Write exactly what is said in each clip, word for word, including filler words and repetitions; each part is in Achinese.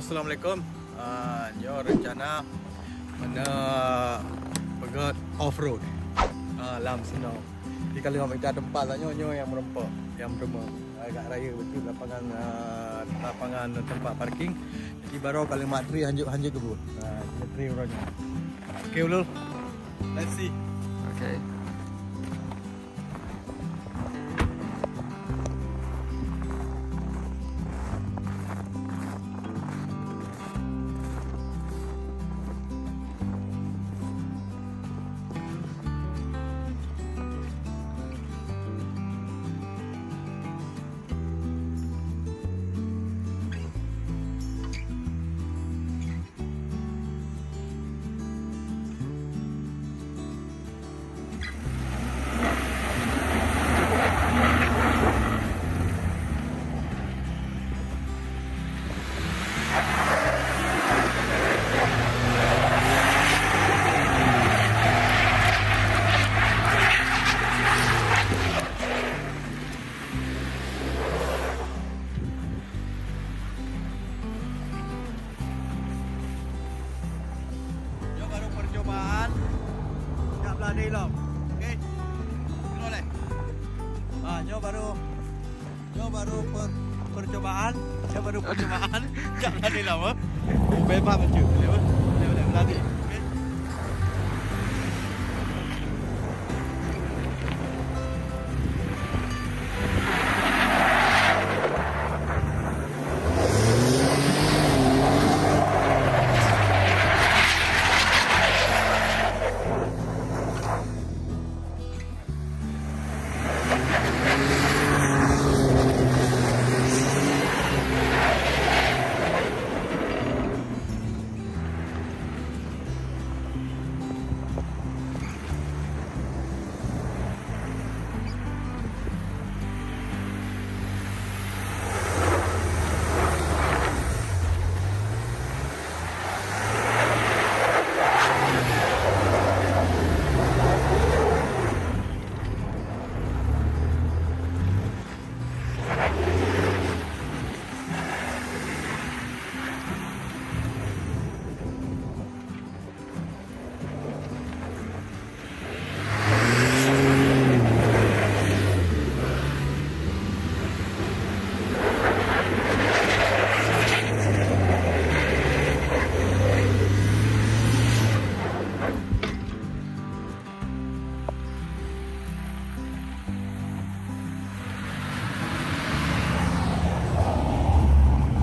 Assalamualaikum. Ah, nyoe rencana meunan peugöt off road. Ah, lam snow. Di kali mita tempat lah nyoe, nyoe nyang meureumpok, nyang meureumpok. Agak raya beutôi lapangan, ah, lapangan tempat parking. Jadi baru kali mat tri hanjeuet, hanjeuet kebun. Ah, tri uroe nyoe. Oke, Ulul. Let's see. Oke. Nyoe baru percobaan jak Meuladi lom. Oke. Kira leh. Ha, nyoe baru, nyoe baru per-, percobaan, nyoe baru percobaan jak Meuladi lom, eh. Bebas macam. Boleh, boleh, boleh Meuladi. Oke.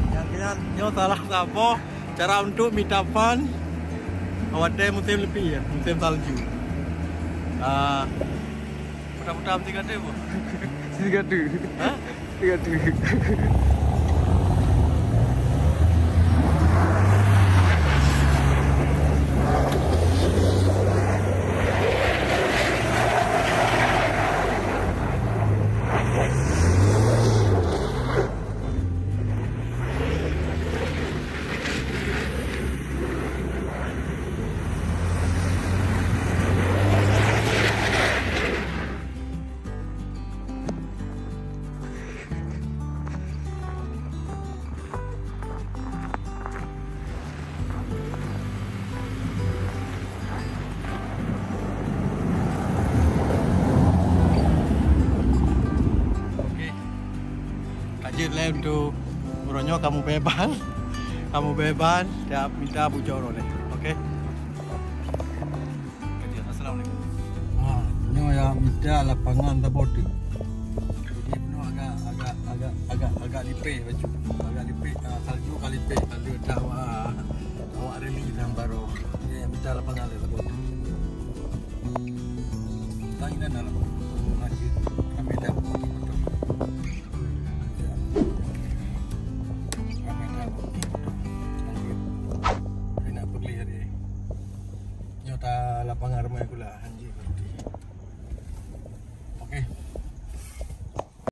Nyang keunan nyoe salah saboh cara untuk mita fun watèe musim leupie, ya, musim salju. Ah, putar-putar mesti kata apa? Mesti kata. Ha? Mesti kata. Oke. Ka jeuet lé untuk uroe nyoe, kamoe beuet ban. Kamoe beuet ban, tiep mita bujok uroe nyoe. Oke. Ka jeuet. Assalamualaikum. Ha, nyoe nyang mita lapangan saboh teuk. Jadi, bunoe agak, agak, agak, agak, agak lipéh baju. Agak lipéh, ah, salju ka lipéh. Salju dah awak, awak rili dan baru. Nyoe nyang mita lapangan lé saboh teuk. Tang inan dalam. Masjid. Kami dah buka motor. Ya. Kami dah buka motor. Lanjut. Saya nak pergi hari. Nyoe ta lapangan rumah kula, anjing.